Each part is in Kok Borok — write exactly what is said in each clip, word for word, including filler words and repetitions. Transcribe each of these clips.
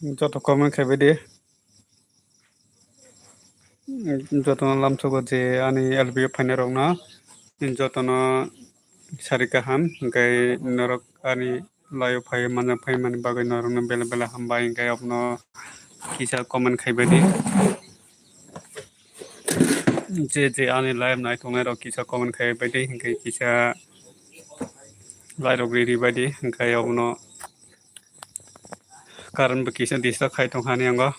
Joto comment khaibai di. Jotono lamsogo je ani L B O phainai rokno, jotono sari kaham, hwnkhe norok ani live-o phai manjak phaimani bagwi norokno belai belai hambai, hwnkhe abono kisa comment khaibai di. Je je ani live nai tongnai rok kisa comment khaibai di, hwnkhe kisa like rok ri ri bai di, hwnkhe abono current bo kisa disturb khai tongkha ani ango.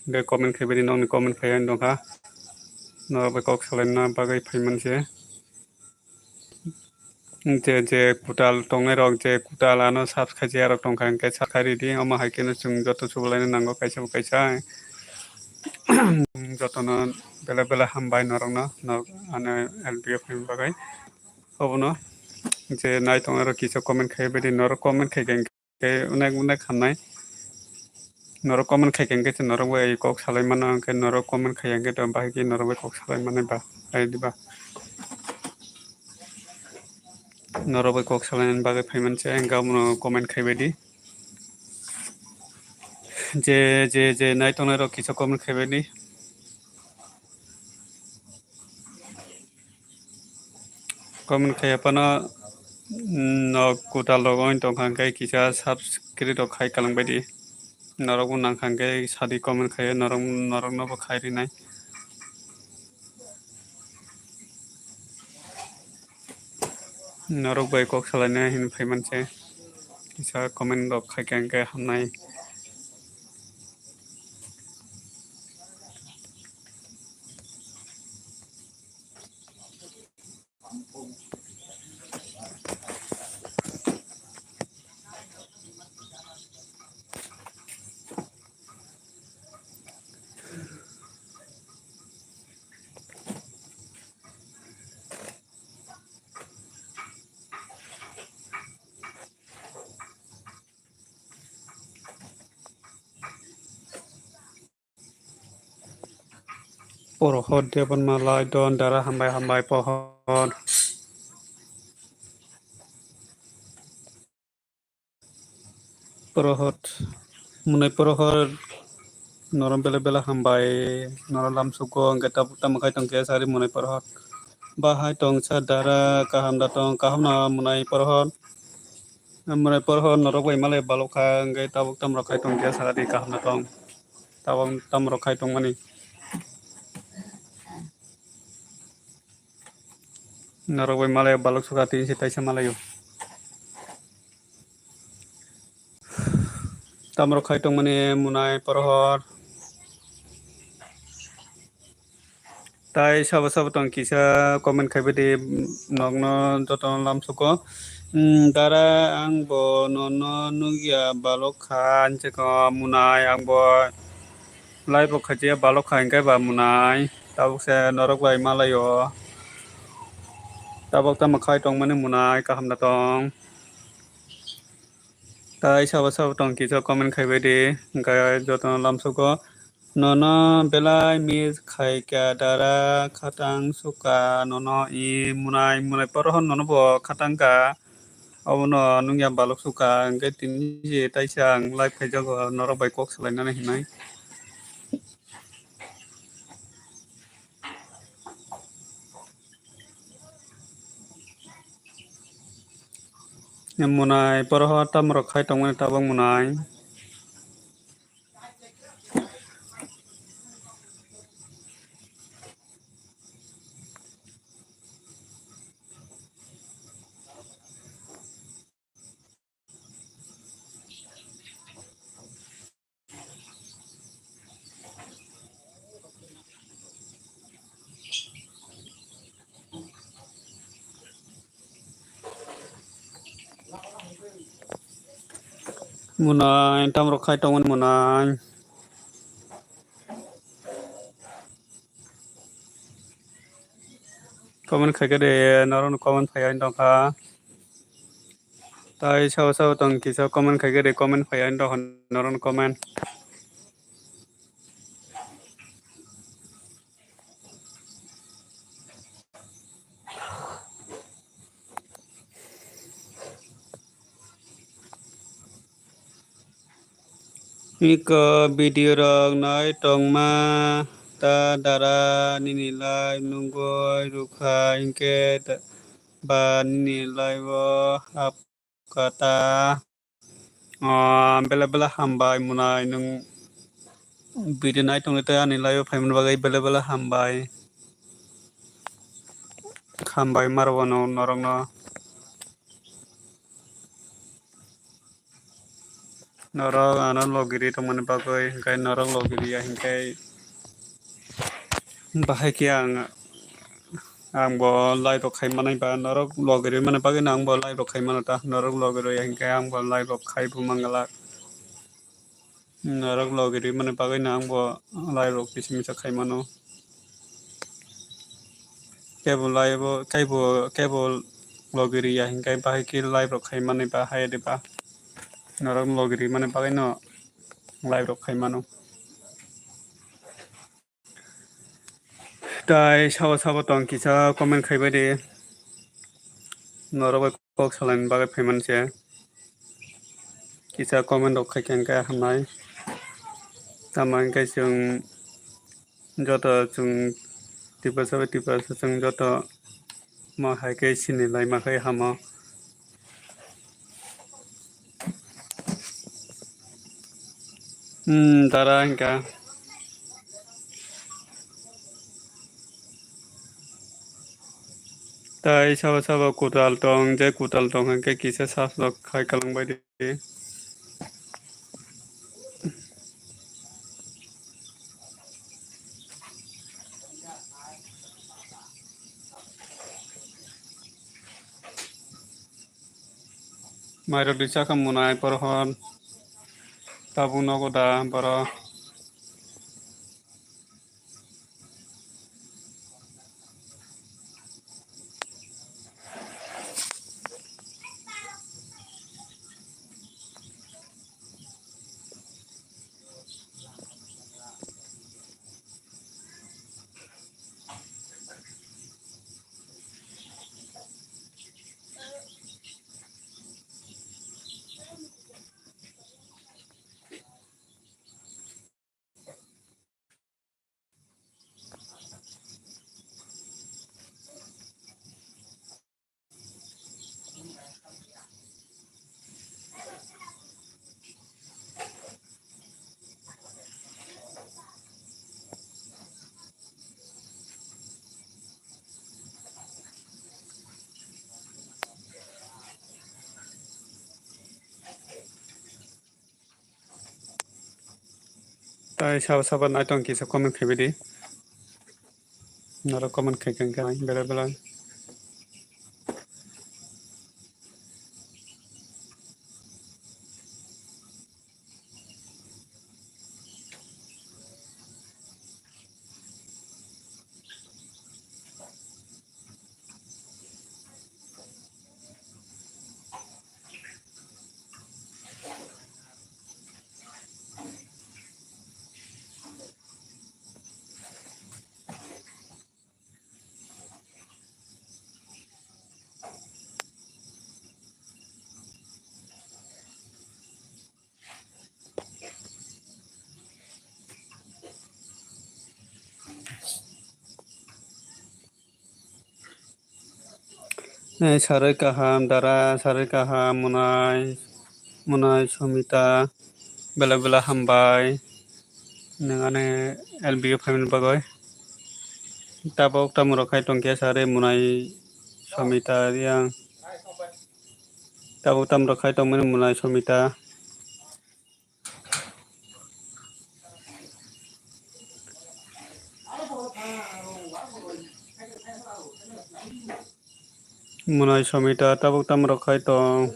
Hwnkhe comment khaibai di, nokni comment phai ani tongkha. Norok bai kok salaina bagwi phaiman se. Je je kwtal tongnai rok, je kwtal ano subscribe ya rok tongkha, hwnkhe subscribe ri di. Omo hai kheno chwng joto chubalaina nango kaisa bo kaisa. Jotono belai belai hambai norokno, norok ano L B O phaima bagwi. Obono je nai tongnai rok kisa comment khaibai di, norok comment khaikha hwnkhe. Khe unek unek hamnai. Norok comment khaikha hwnkhe norok bai kok salai mano, hwnkhe norok comment khaiya hwnkhe to bahai khe norok bai kok salai manai ba, hai diba? Norok bai kok salainani bagwi phaiman se, hwnkhe abono comment khaibai di. Je je je nai tongnai rok kisa comment khaibai di. Comment khaiya phano, mm, nok kwtal rok wng tongkha, hwnkhe kisa subscribe rok khai kwlangbai di. Norok bo nangkha hwnkhe sadi comment khaiya, norok, norokno bo khai rinai. Norok bai kok salaina hin phaiman se, kisa comment rok khaikha hwnkhe hamnai. Prohor Debbarma lai don dara, hambai hambai Prohor. Prohor, Munai Prohor, norok belai belai hambai, norok lamsugo hwnkhe tabuk tamo khai tongkhe sari Munai Prohor. Bahai tongsa dara, kaham da tong, kaham no Munai Prohor. Munai Prohor norok bai malai balok kha, hwnkhe tabuk tamo rok khai tongkhe sari kaham da tong. Tabuk tamo rok khai tongmani. Norok bai malai balok sukha tini se taisa malaio. Tamrok khai tongmani Munai Prohor. Tai sabo sabo tong kisa comment khaibai di, nokno jotono lamsugo. Mm, dara ang bo nono nukya balok kha, ang se ko Munai ang bo live bo khachiya balok kha hwnkhe ba Munai. Tabuk se norok bai malaio. Tabuk tamo khai tongmani Munai, kaham da tong. Tai sabo sabo tong kisa comment khaibai di, hwnkhe jotono lamsugo. Nono belai miss khaikha dara, khatang sukha nono i Munai, Munai Prohor nono bo khatang kha. Obono nungya balok sukha, hwnkhe tini je taisa ang live khaijago norok bai kok salainani hinwi. Munai Prohor tamrok khai tongmani tabuk Munai. Munai, tamrok khai tongmani Munai. Comment khaikhe de, norokno comment phaiya wng tongkha. Tai sabo sabo tong kisa comment khaikhe de, comment phaiya wng tongkha norokno comment. Iko video rok nai tongma ta dara nini live nugwi rwkha hinkhe ta-, ba nini live o hapkha ta. Ah, bele bele hambai mwnai nwng video nai tongwi tei ani live o phaimani bagwi bele bele hambai. Hambai maro wano norokno. Norok ano logiri tongmani bagwi, hinkhe norok logiri ya hinkhe bahai khe ang, ang bo live rok khai manai ba, norok logiri mani bagwi no ang bo live rok khai mano ta, norok logiri ya hinkhe ang bo live rok khai bo manglak. Norok logiri mani bagwi no ang bo live rok kisa misa khai mano. Kebo live o, kebo, kebo logiri ya hinkhe bahai khe live rok khai mani ba hai de ba. Norok logiri mani bagwi no live rok khai mano. Tai sabo sabo tong kisa comment khai bai de. Norok bai kok salaini bagwi phaiman se. Kisa comment rok khai khe hinkhe hamnai. Tamo hinkhe chwng joto chwng Tiprasa bai Tiprasa chwng joto mo hai khe sini laima khai hamo. Hmm, dara hinkha. Tai sabo sabo kwtal tong, je kwtal tong hinkhe kisa subscribe khai kwlwng bai di. Mairok di chakha mwnai porhor. Tabuk nogo da borok. Tai sabo sabo nai tong kisa comment khai bai di. Norok comment khai khe hinkhe belai belai. Eh, sarwi kaham, dara, sarwi kaham, mwnai, mwnai, Somita, bela bela hambai, nwng ani L B o phaimani bagwi. Tabuk tamo rok khai tongkhe, sarwi mwnai, Somita, yang. Tabuk tamo rok khai tongmani mwnai, Somita. Mwnai Somita tabuk tamo rok khai tong.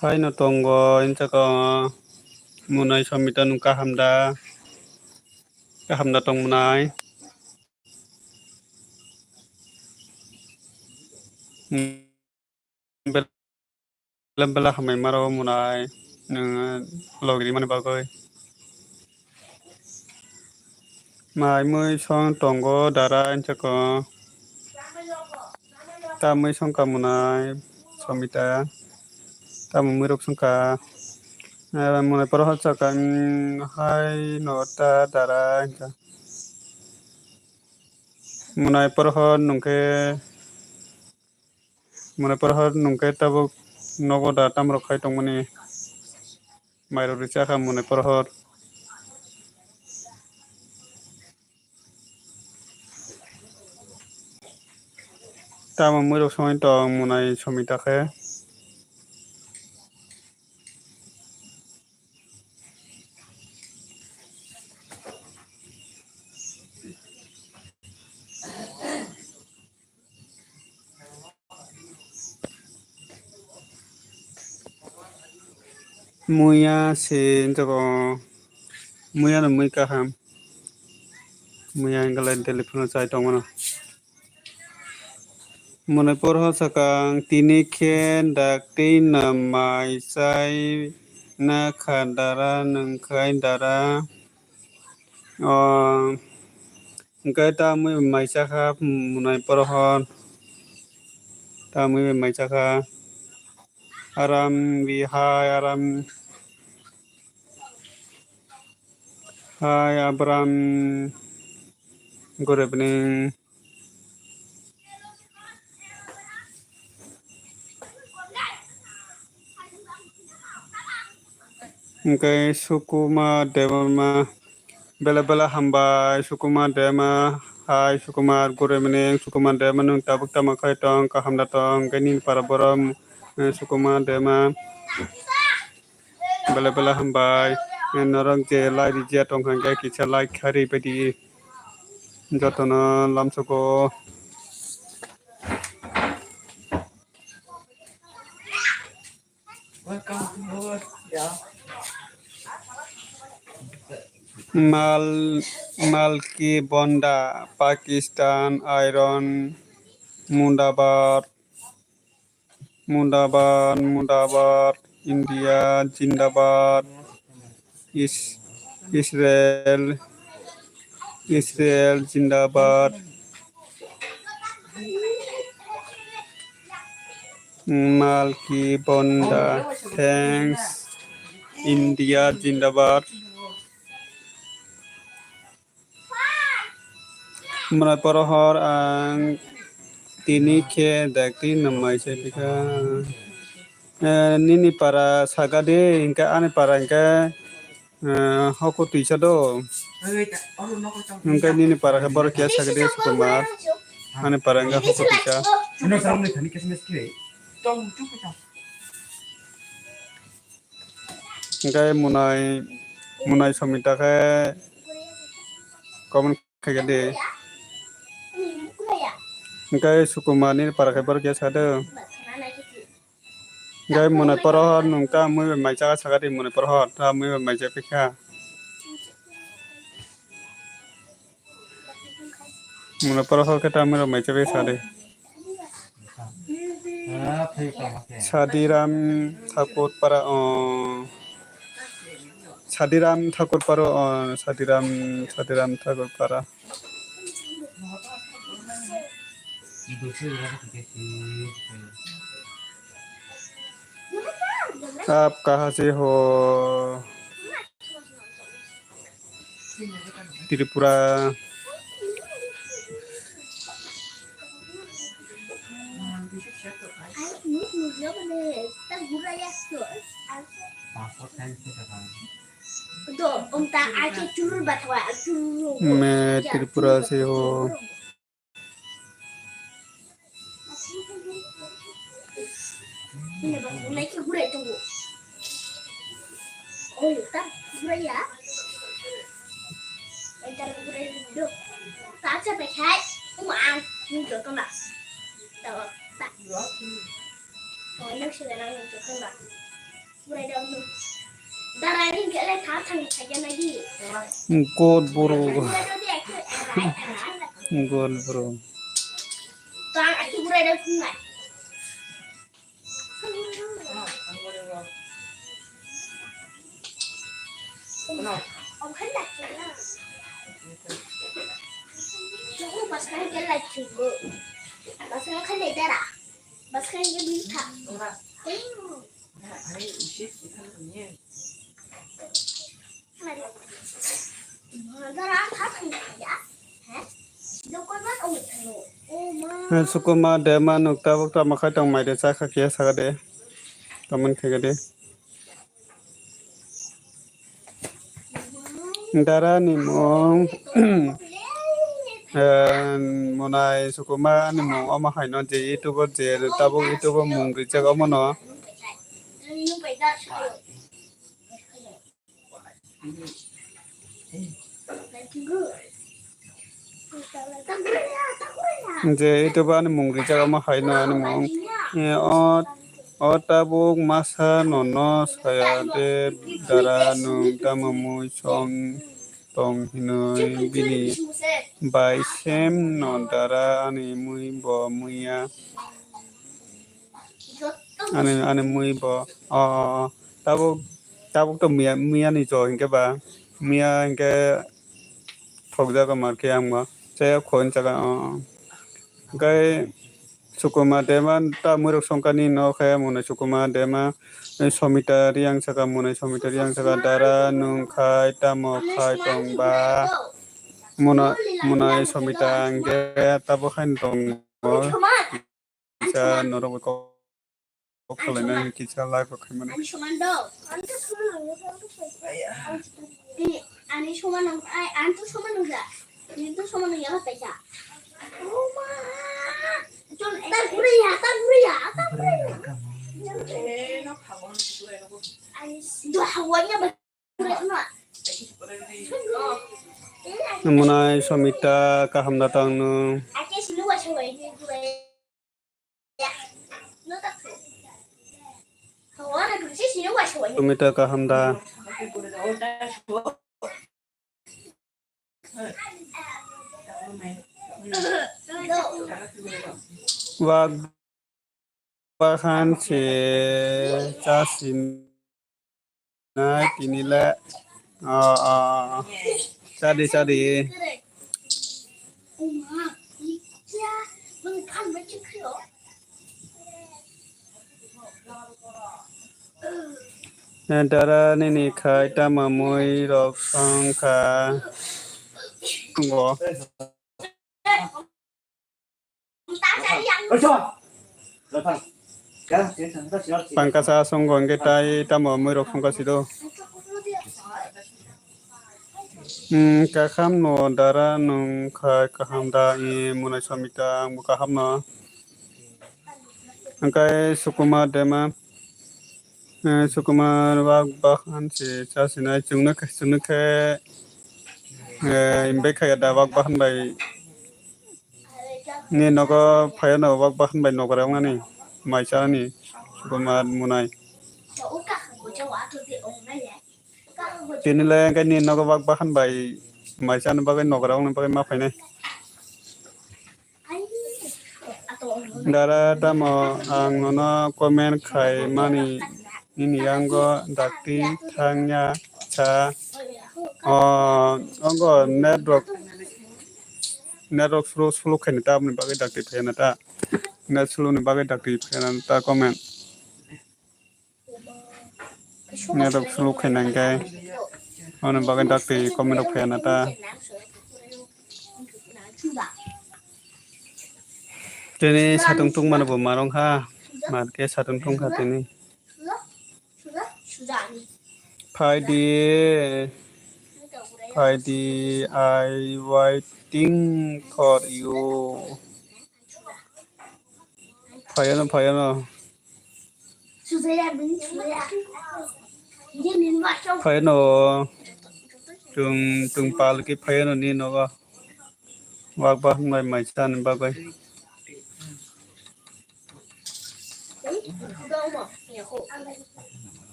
Haino tongo, insaka mwnai Somita nwng kaham da? Kaham da tong mwnai? Bel-, bela bela hambai maro mwnai, nwng logiri mani bagwi. Mai mui song tongo dara insako. Ta mui song ka mwnai Somita. Tamo mwirok songkha. Monai porohor saka, hai no ta dara hingkha. Monai porohor nungkhe, monai porohor nungkhe tabuk nogo da tamrok khai tongmani. Mairok ri chakha monai porohor. Tamo mwirok songwi tong monai somita khe. Muya se jabo, muya no mui kaham. Muya hingkhe lai telephone o chai tongmano. Monai porohor saka ang tini khe daktwi no mai chai na kha dara nungkhai dara. O, hingkhe tamwi mai chakha monai porohor. Tamwi mai chakha. Aram bi hai, aram hai, Abram. Good evening. Hingkhe Sukuma Debbarma, bela bela hambai Sukuma Debbarma, hai Sukuma, good evening Sukuma Debbarma, nwng tabuk tamo khai tong, kaham da tong, hingkhe nini para borok, eh, Sukuma Debbarma, bela bela hambai, eh, norok je lai rijak tongkha hingkhe kisa like kharwi baidi jotono lamsogo. Mal, Malki Bonda, Pakistan, Iron, Mundabad, Mundabad, Mundabad, India, Jindabad. Is-, Israel, Israel Jindabad. Malki Bonda, thanks. India Jindabad. Mwnai porohor ang tini khe daktwi no mai se bikha. Eh, nini para sagadi hingkhe ani para hingkhe, eh, hoko twisa do. Hingkhe nini para khe borok kiya sagadi Sukumar. Ani para hingkhe hoko twisa. Hingkhe mwnai, mwnai somita khe comment khaikha de. Hingkhe Sukumar ni para khe borok ya sado. Hingkhe mwnai porohor nwng ta mui bai mai chakha sakha de mwnai porohor ta mui bai mai chakha. Mwnai porohor khe ta mui bai mai chakha sade. Sadiram Thakur para, oh. Sadiram Thakur para, oh. Sadiram, Sadiram Thakur para. आप कहाँ से हो? Tripura. मैं त्रिपुरा से हूँ। Ini bang, mulai ke gurai tunggu. Oh, tak gurai ya. Entar gurai dulu. Tak sampai hai, um ang, ini joto nak. Tahu tak? Oh, ini sudah nang joto nak. God bro. God bro. Sukuma dema nuk tabuk tamo khai tong mai de cha kha kiya saka de. Tamani khaika de. Dara ni mung, eh, monai sukuma ni mung omo hai no je YouTube o je tabuk YouTube o mung rijak omo no. Je ito ba ani mung rijak omo hai no ani mung. Eh, o, o tabuk masa nono saya de dara nung tamo mui song tong hinui bini bai sem no dara ani mui bo muiya. Ani, ani mui bo, o, o, o. Tabuk, tabuk to miya, miya ni jo hinkhe ba, miya hinkhe thokjago mar khe ang bo. Chaya khon chaka, o, o. Hinkhe sukuma dema ta mwrwk songkani no khe mwnai sukuma dema, eh, Somita Riyang saka mwnai Somita Riyang saka dara nung khai tamo khai tong ba. Mwnai, mwnai Somita hinkhe tabuk hai tong. Kisa norok bai kok, kok khwlainai kisa live rok khaimani. Ani soman do. Ani soman nang, ai, ani to soman nang ja. Ani to soman nang ya kaisa. Oma. Chol, ta guri ya, ta guri ya, ta guri ya. Eh, no khawan. Ani do hawan ya ba. Mwnai Somita kaham da tang nung. Somita kaham da. Wak bahan se chasinai tini le. O, o, chadi, chadi. Dara nini khai tamo mui rok song kha. Ngo. Pangkasa song go hingke tai tamo mui rok song kha sido. Hmm, kaham no dara nung khai kaham da i mwnai Somita ang bo kaham no. Hingke Sukuma dema. Eh, Sukumar wak bahan se chasinai chwngno khe, chwngno khe, eh, imbek khaya da wak bahan bai ni nogo phayano wak bahan bai nogora wngnani mai chanani Sukumar mwnai. Tini le hingke ni nogo wak bahan bai mai chani bagwi nogora wngnani bagwi ma phainai. Dara tamo ang nono comment khai mani nini yango dakti thangya sa. O, ongo network, network slow, slow khaini tamoni bagwi dakti phayana ta. Net slow ni bagwi dakti phayana ta comment. Network slow khaina hingke. Ono bagwi dakti comment rok phaiya na ta. Tini satung tungmani bo marong kha. Mar khe satung tungkha tini. Phai di. Phai di, I waiting for you. Phaiano, phaiano. Phaiano. Tung, tung pal ki phaiano ni nogo. Wak ba hwnbai mai chani bagwi.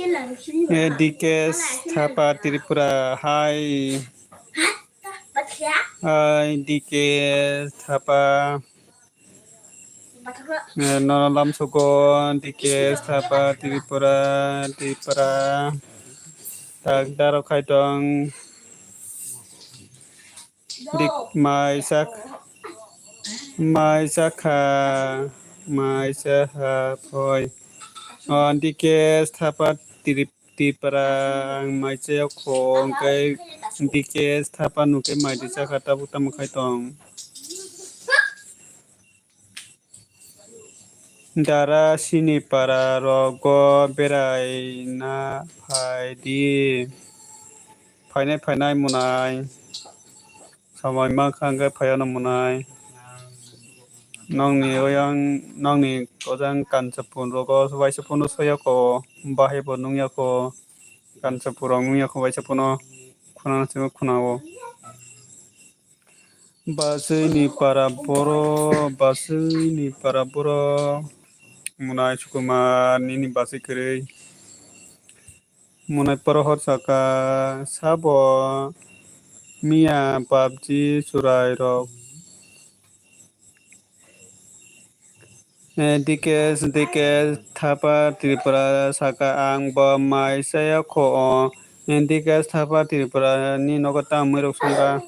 Eh, Dikesh Thapa Tripura, hi. Hi, Dikesh Thapa. Eh, nono lamsugo, Dikesh Thapa Tripura, Tripura. Tak daro khaitong. Dik mai sak, mai sakha, mai sakha phoi. Oh, Dikesh Thapa Trip-, Tripura ang mai chayok kho, hwnkhe Dikesh Thapa nukhe mai di sakha tabuk tamo khai tong. Dara sini para rogo berai na phai di. Phainai phainai munai. Samai mankha hwnkhe phaiano munai. Nongni oyang, nongni ojang Kanchapur rogo waisa phunu soyako, bahai bo nungyako, Kanchapur rok nungyako waisa phunu khunana simi khunao. Basui ni para boro, basui ni para boro. Munai Sukumar nini basui kwrwi. Munai porohor saka sabo miya pabji surai rok. Eh, Dikesh, Dikesh Thapa Tripura saka ang bo mai saya kho o. Eh, Dikesh Thapa Tripura ni nogo tamo rok songkha.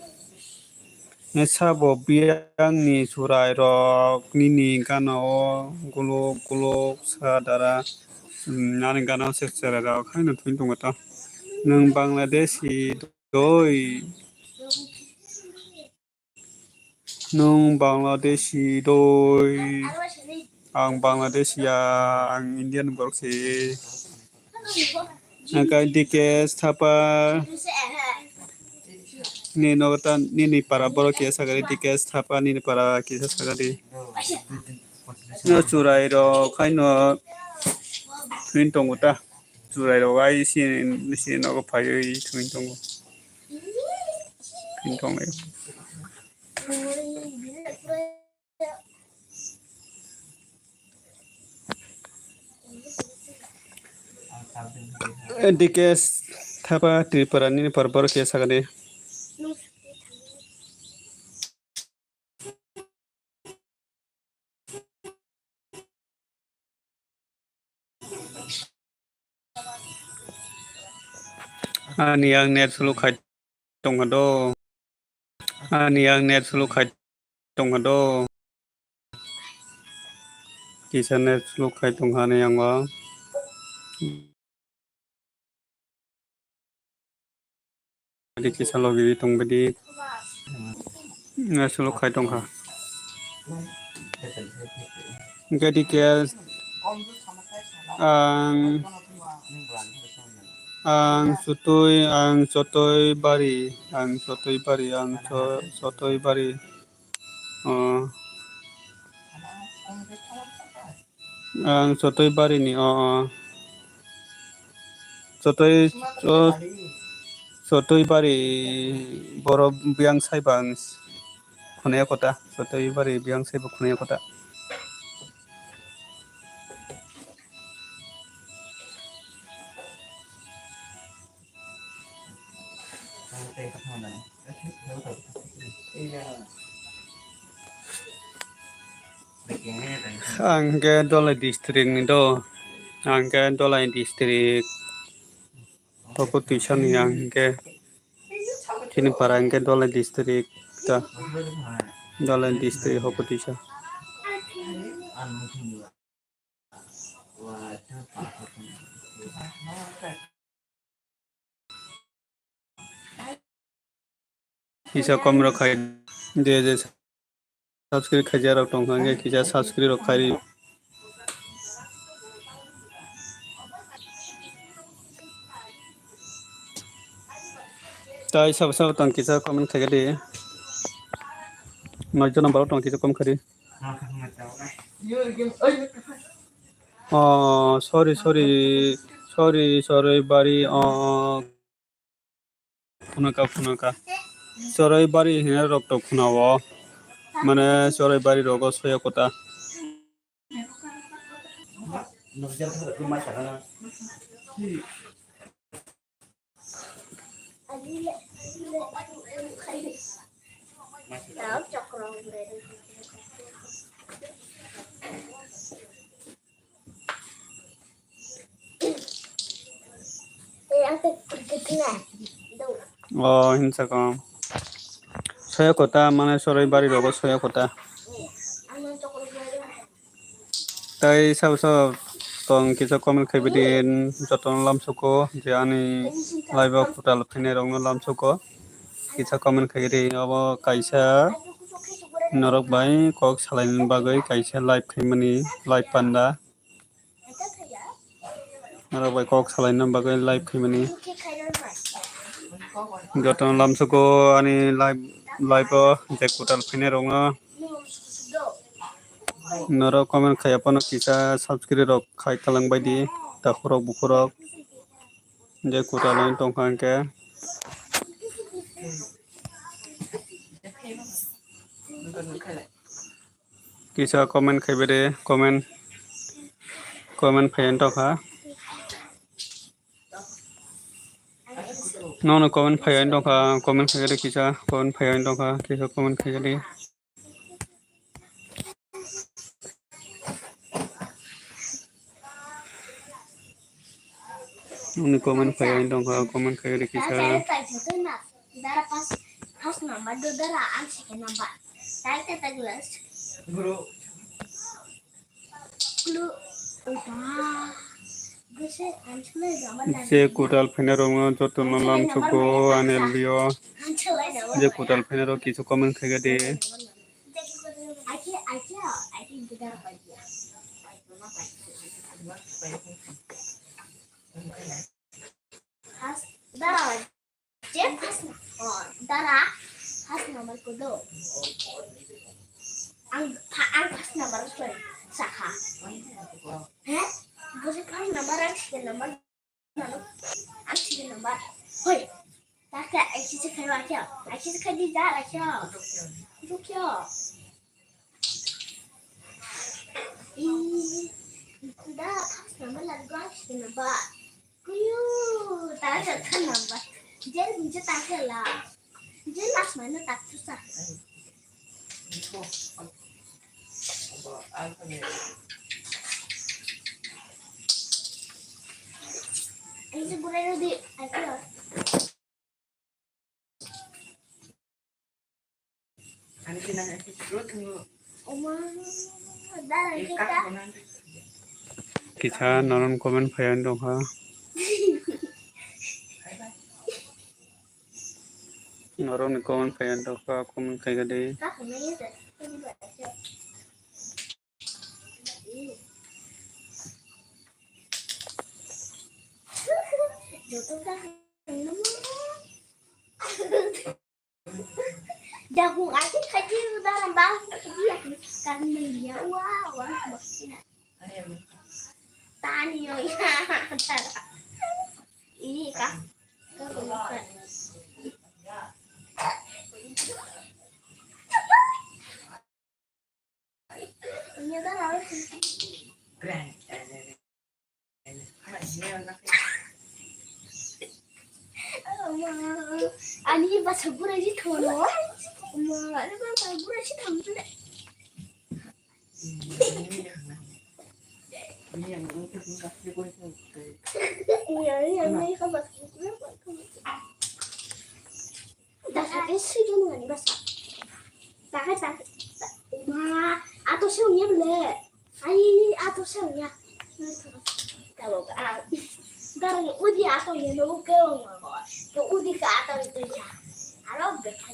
Eh, sabo biyang ni surai rok nini gana o guluk guluk sa dara, mm, ani gana o se cherai rok haino thwin tongo ta. Nwng Bangladeshi doi. Nwng Bangladeshi doi, ang Bangladeshi ya, ang Indian borok se. Nangkha Dikesh Thapa ni nogo ta nini para borok kisa sakadi, Dikesh Thapa nini para kisa sakadi. No churai rok haino thwin tongo ta. Churai rok ai si, si nogo phaiwi thwin tongo. Thwin tongo. Dikesh Thapa Tripura nini para borok kisa sakadi. Ani ang net slow khai tongkha do. Ani ang net slow khai tongkha do. Kisa net slow khai tongkha ani ang o. Adi kisa logi tong badi. Net slow khai tongkha. Hwnkhe details ang, ang sotoi, ang sotoi bari, ang sotoi bari, ang so-, sotoi bari. Oh. Ang sotoi bari ni, oh, oh. Sotoi, oh, sotoi bari borok biyang saiba ang khunaya kota. Sotoi bari biyang saiba khunaya kota. Ang khe Dholai district ni do. Ang khe Dholai district. Hoko twisa ni ang khe. Chini para ang khe Dholai district ta. Dholai district hoko twisa. Kisa kom rok khai de, je subscribe khaijak rok tong kha, hwnkhe kisa subscribe rok khai ri. Tai sabo sabo tong kisa comment khai di. Noi jona borok tong kisa comment khai di. Oh, sorry, sorry, sorry, sorry, bari, oh, phunukha, phunukha. Sorry, bari hina rok to phunao. Mane, sorry, bari rogo soya kota. O, hinsa kong. Soya kota, mane sorai bari rogo soya kota. Tai sabo sabo tong kisa comment khai bidi, jotono lamsuko je ani live o kutal phainai rokno lamsuko kisa comment khai di. Obo kaisa norok bai kok salaini bagwi kaisa live khaimani live panda. Norok bai kok salaina bagwi live khaimani. Jotono lamsuko ani live, live o je kutal phainai rokno. Norok comment khaiya phano kisa subscribe rok khai talang baidi takhurok bukhurok je kutal wng tongkha hwnkhe. Kisa comment khai bede, comment, comment phaiyan tongkha. Nono comment phaiyan tongkha, comment khai de kisa, comment phaiyan tongkha, kisa comment khai de. Nini comment phaiyan tongkha, comment khai de kisa. Dara pas, first number do dara ang second number. Tai ta ta glass. Clue. Upa. Gese ang chule number. Je kutal phainai rokno jotono lamsuko ani live o. Je kutal phainai rok kisa comment khai de. Dara, je first na-, oh, dara, first number ko do. Ang, pha-, ang first number ko sakha. He? Bose first number, ang second number. Ang second number. Hoi. Takhe aisi se khayo akhya. Aisi se khai di ja akhya. Rukyo. Ih, da first number la go ang second number. Kuyu, ta sa third number. Jel bunche ta khe la. Jel last mana ta tu sa. Aisi burai rodi, akhya. Kisa noron comment phaiyan tongkha. Norokni comment phaiyan tongkha, comment khaikha de. Jagung aja kaji udah lambang kaji ya kan melia wah wah maksudnya. Tani yo ya tara. Ini kah? Ani basa gura ji thono. Ma, ani basa gura ji thono. Dasa ke sui dong ani basa. Takai takai. Ma, ato se unya bele. Ai, ato se unya. Kalo ka. Darang udi ato ye no ke ong ko. Ke udi ka ato itu ya. Aro betha.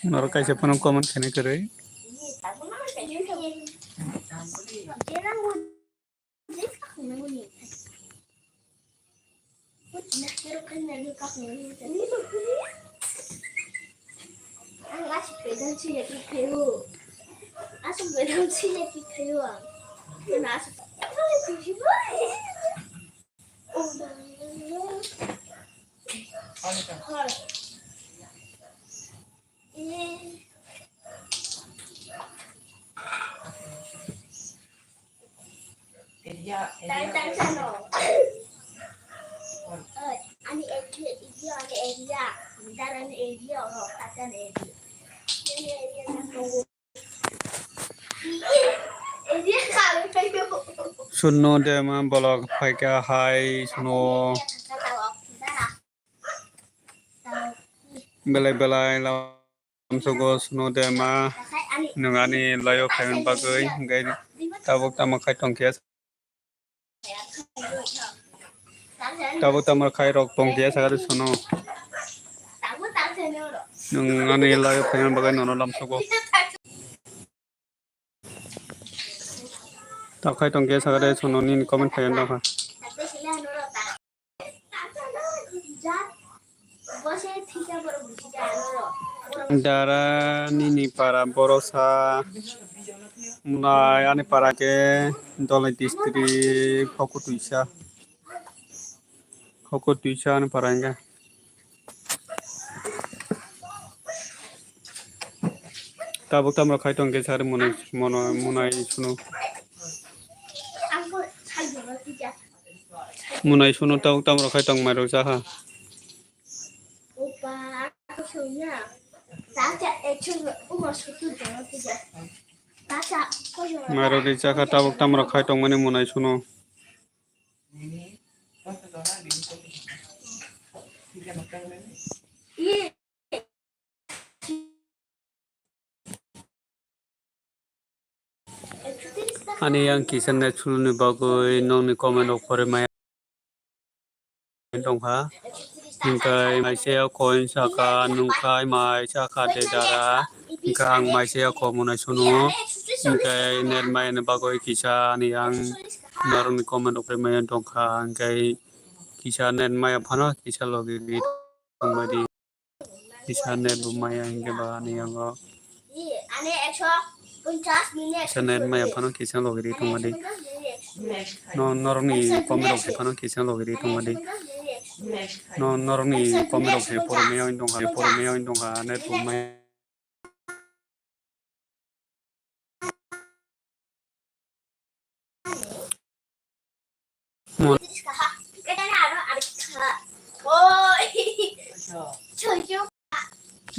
Norok kaisa phano comment khaina kwrwi. Ang aswk pedal swi ya khe khaio. Aswk pedal swi ya khe khaio ang. Ano aswk. Suno de ma bolok phaikha hai suno. Belai belai lamsogo suno de ma nwng ani laio phaimani bagwi hwnkhe tabuk tamo khai tongkhe. Tabuk tamo khairok tongkhe sakha de suno. Nwng ani laio phaimani bagwi nono lamsogo. Takhai tongkhe sakha de suno nini comment khaina dongkha. Dara nini para borosa mwnai ani para khe Dholai district Khokutwisa. Khokutwisa ani para hwnkhe. Tabuk tamo khai tongkhe sari mwnai, mwnai, mwnai suno. Mwnai suno tabuk tamo khai tong mairok jaha. Mairok rijak kha tabuk tamo khai tongmani mwnai suno. Ani yang kisa net suluni bagwi nokni comment rok pore maya tongkha. Hingkai maisa ya coin saka nungkai mai saka de dara. Hingkai ang maisa ya kho mwnai suno. Hingkai net maya ni bagwi kisa ani yang norokni comment rok pore maya tongkha. Hingkai kisa net maya phano kisa logi tongmadi. Kisa net bo maya hingke ba ani yango. Kisa net maya phano kisa logi ri tongmadi. No norokni comment rok phano kisa logi ri tongmadi. No norokni comment rok pore maya wng tongkha, pore maya wng tongkha net bo maya.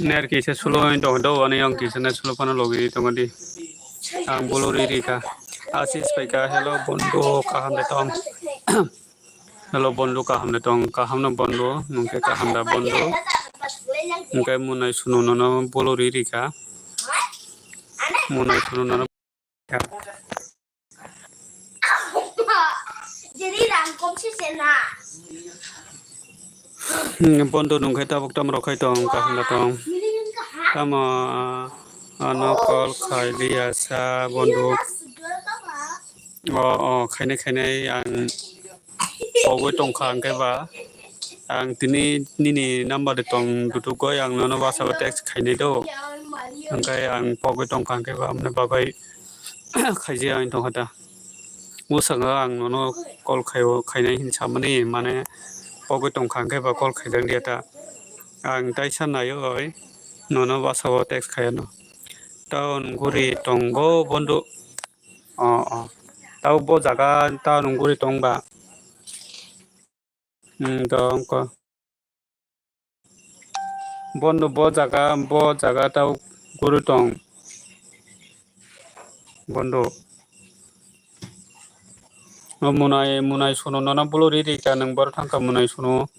Ner kisa sulo wng tong do, ani yang kisa net sulo phano logi tongo di. Ang bolo ri ri kha. Asis pai kha, hello bondhu, kaham de tong. Hello bondhu, kaham de tong, kaham no bondhu, nungke kaham da bondhu. Nungke munai suno nono bolo ri ri kha. Munai suno nono. Jadi rangkom sih sena. Hmm, bondhu nungke tabuk tam rokhai tong, kaham da tong. Tamo, ano call khai liya sa bondhu. O, o, khainai, khainai ang pogwi tongkha, hwnkhe ba ang tini nini number de tong dutukgoi ang nono WhatsApp o text khainai do, hwnkhe ang pogwi tongkha, hwnkhe ba amoni bagwi khaijak ang tongkha da. Bwskango ang nono call khaio, khainai hinwi samani, mane pogwi tongkha, hwnkhe ba call khaijak liya ta. Ang taisa naiwi nono WhatsApp o text khaiyano. Town guri tongo bondhu. O, o. Tao bo jaga town guri tong ba. Hmm, tong ko. Bondhu bo jaga, bo jaga tao guri tong. Bondhu. O munai, munai suno nono bolo ri ri kha nwng boro thang kha munai suno.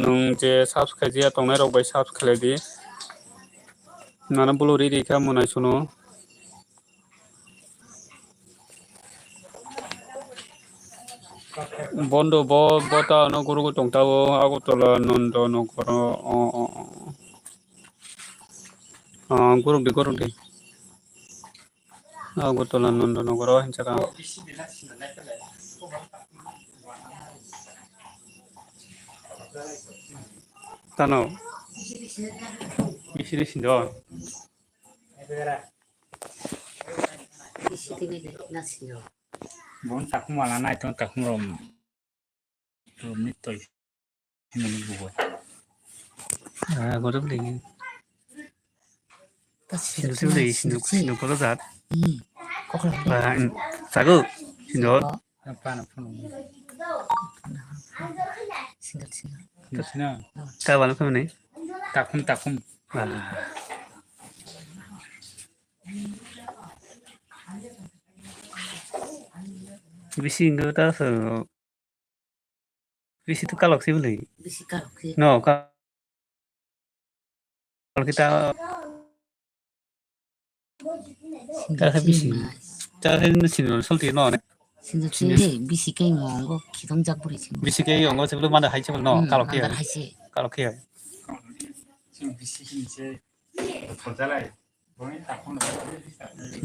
Nwng je subscribe ya tongnai rok bai subscribe di. Nono bolo ri ri kha munai suno. Bondhu bo, bo ta ano guru tong ta o Agartala Nondo Nogoro, o, o, o. O, guru di, guru di. Agartala Nondo Nogoro hinjaka. Tano. Misiri sindo. Bon takhum ala nai tong takhum rom. Rom ni toi. Himani bugo. Ah, goro beli. Sindu sibli, sindu, sindu kolo jat. Hmm. Kokla. Ba, sago, sindu. Pana phone. Single, single. Single sina. Ta bana phone ni? Takhum, takhum. Ah. Bisi wngkha ta so. Bisi tu kalok si bwlwi. Bisi kalok si. No, ka-, kalok si ta. Single ta bisi. Single. Ta se ni single solti no ne. Single single bisi ke ngo ngo khitong jak buri single. Bisi ke ngo se bwlwi manda hai se bwlwi no, hmm, kalok si. Manda hai se. Kalok si. Single bisi ni se.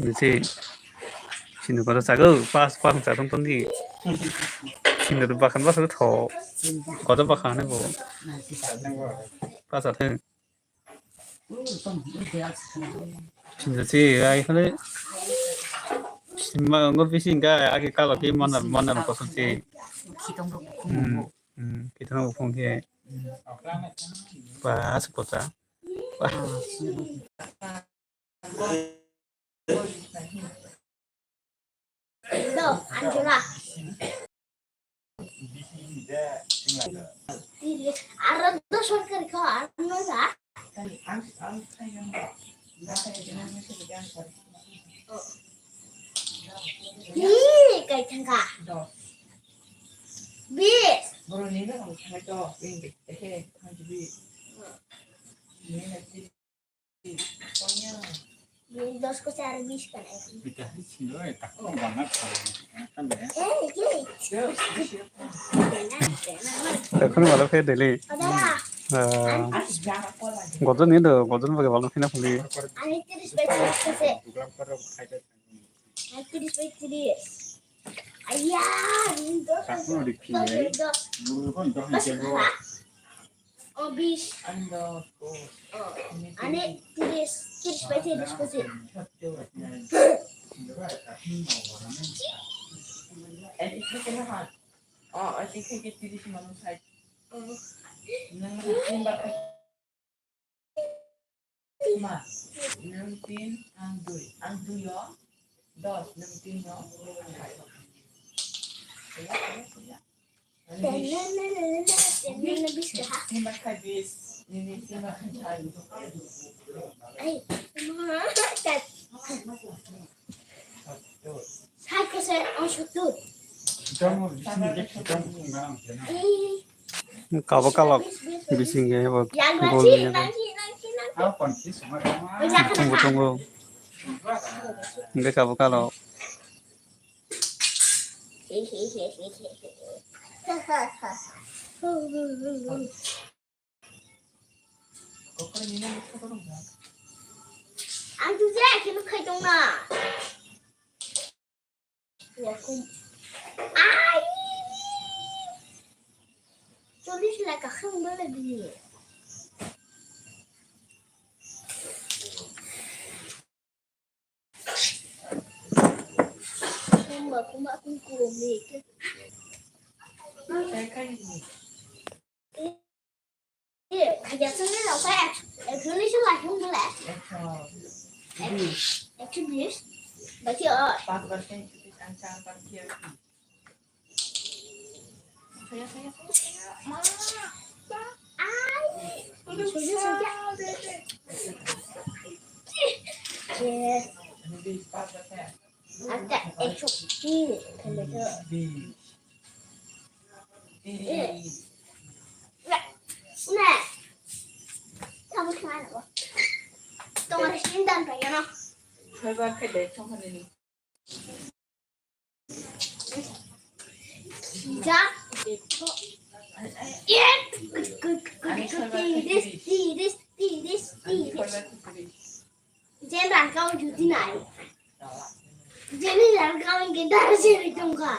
Bisi, sini kota sago, pas, pas sa tong tong di. Sini tu bakhan, pas tu tho. Kota bakhan bo. Pas sa theng. Sini si, ai khale. Sini ma ngo bisi ga, agi kalo ki mana, mana ko si. Hmm, hmm, kita mau phone ke. Pas kota. Ih, kai thangka. Bis. Dos ko char bis kan. Eh, ye. Ekhon bhalo khe daily. Adara. Ah, gojon ni do, gojon bage bhalo khina phuli. Ani tiris bai tiris ko se. Ani tiris bai tiris. Aya, ini dos. Dos, dos. Mas kalah. Oh, bis. Oh, ane tiris, tiris bai tiris ko si. Ma, nwng tin, ang dui. Ang dui o, dos, nwng tin o. Kaya, kaya, kaya. Bis, bis, bis, bis, bis, bis, bis. Ai, ma, tat. Sai ko se, oh, sottur. Kabo kalok bising ge bo gol ni ge. Tongo, tongo. Hingke kabo kalok. Ang tu je, kini khai tong na. Ya, kum. Ai! Cholish la ka khang bala bi. Kuma, kuma, kum, kum, ni. Kai, kai, ni. Ye, kaya sini lo, saya actually sih lah, yang boleh. Actually, bagi oh. Pas persen cuti ancang parkir. Saya, saya, saya, saya. Ma, ma. Ai. Sudah, sudah. Yes. Lebih pas persen. Ada ekso pil, kalau tu. Eh. Nah. Nah. Kamu kemana, Bos? Tunggu di sini dan kayaknya. Coba ke deh, coba ini. Sejak itu. Iya. Good, good, good, good. Tiris, tiris, tiris, tiris. Jen rangkau juti nai. Jeni rangkau yang kita harus ini tunggu.